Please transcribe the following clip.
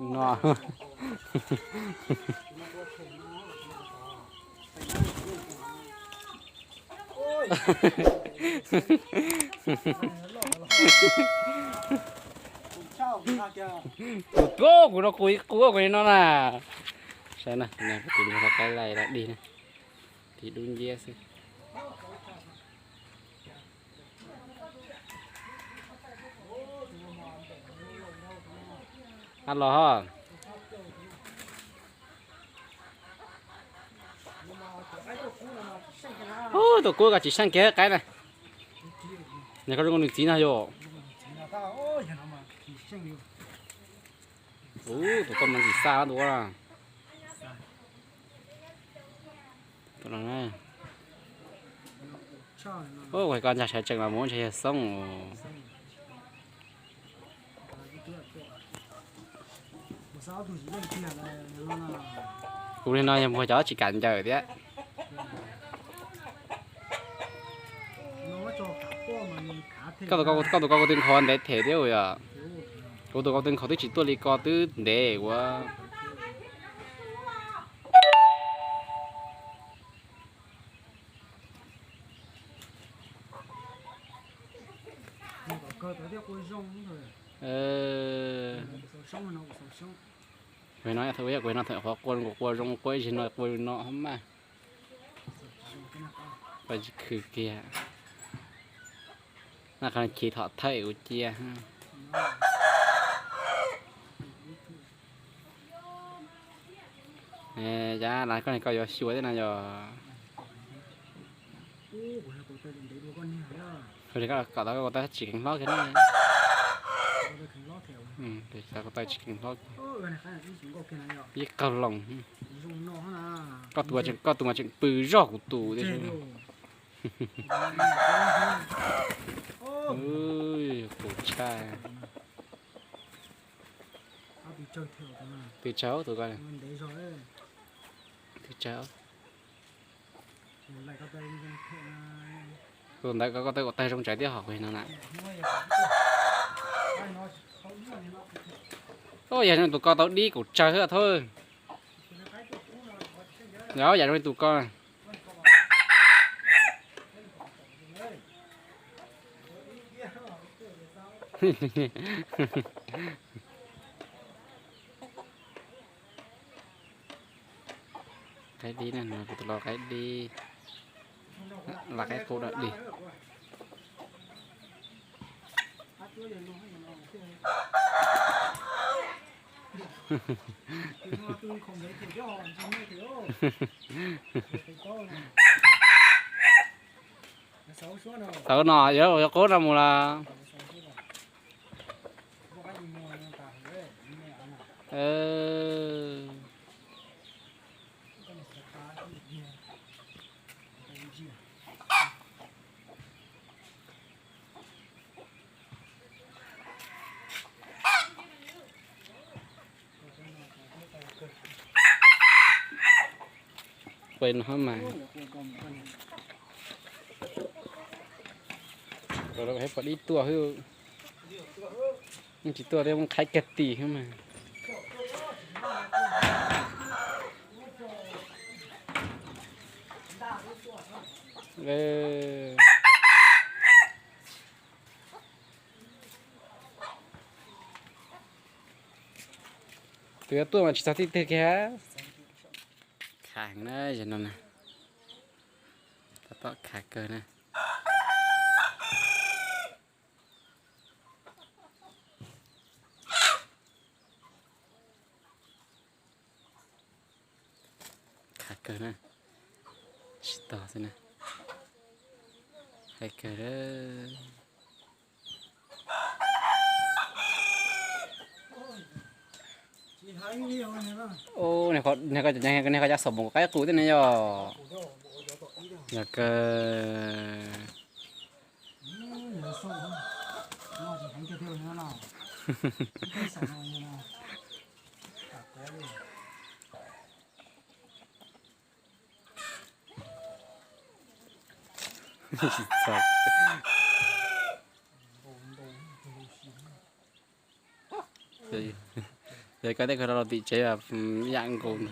No. Kuv tuaj kuv no kuv ib qub kuv li no na. Saib na, tus no kuv tus npua qaib laij los dig na, tiv dub nciab xwb. Ab los ho. Ub, tus kub ko tsis seej kiag qaib na. Nws koj zoo nws txiv no yom. Ub, tus koj mas ntxim xaj tus ub na. Ub, koj ntshai sawv tsees los mus ntshai yawg Xoob. Kuv li no yog muag cov tsis kam ncaws thiab. Koj tus koj kuv twb nkhaus ntev them thiab yom. Kuv tus koj twb nkhaus twb tsis tuaj li ko twb ntev ua. Kuv no thaum ub kuv no thaum qhuav qua qua zoo qua ib zig no qua no maj. Qua tsis khwv kiag. Na qhov chiv thom thawj kuv cia. Cas las koj koj yuav xyuas thiab no yog. Kom tau koj tsis keev hlob kiag na. Koj tsis keev hlob. Ib qawg loos. Koj tus mas tseem pw zog kuv tus thiab. Tus tshaj. Tus tshaj tus ko. Tus tshaj. Tus ntawd ko koj tawg ua tawg zoo tsawv thiab hos kuv no na. Yam zoo li tus ko tau dib kuv tsawg thiab thawj. Yog yam zoo li tus ko. Qaib dib na, kuv tus lau qaib dib, lau qaib qub dawb dig. Txawv no yuav qub no mus las. Pais no mas. Pais dib tuaj xwb. Tsis tuaj thiab, muab qhaib kiag tim xwb mas. Tus yuav tuaj mas tsis txog tib tug kiag. Khav heev na, zaum no na. Tab tom khav kawg na. Khav kawg na. Tsis tog xwb na. Khav kawg. Niag ko cov xaum mus qaib qus thiab ne yog. Yog kawg. Ces koj tej kawg rov los tim tsev ib yam nkaus no.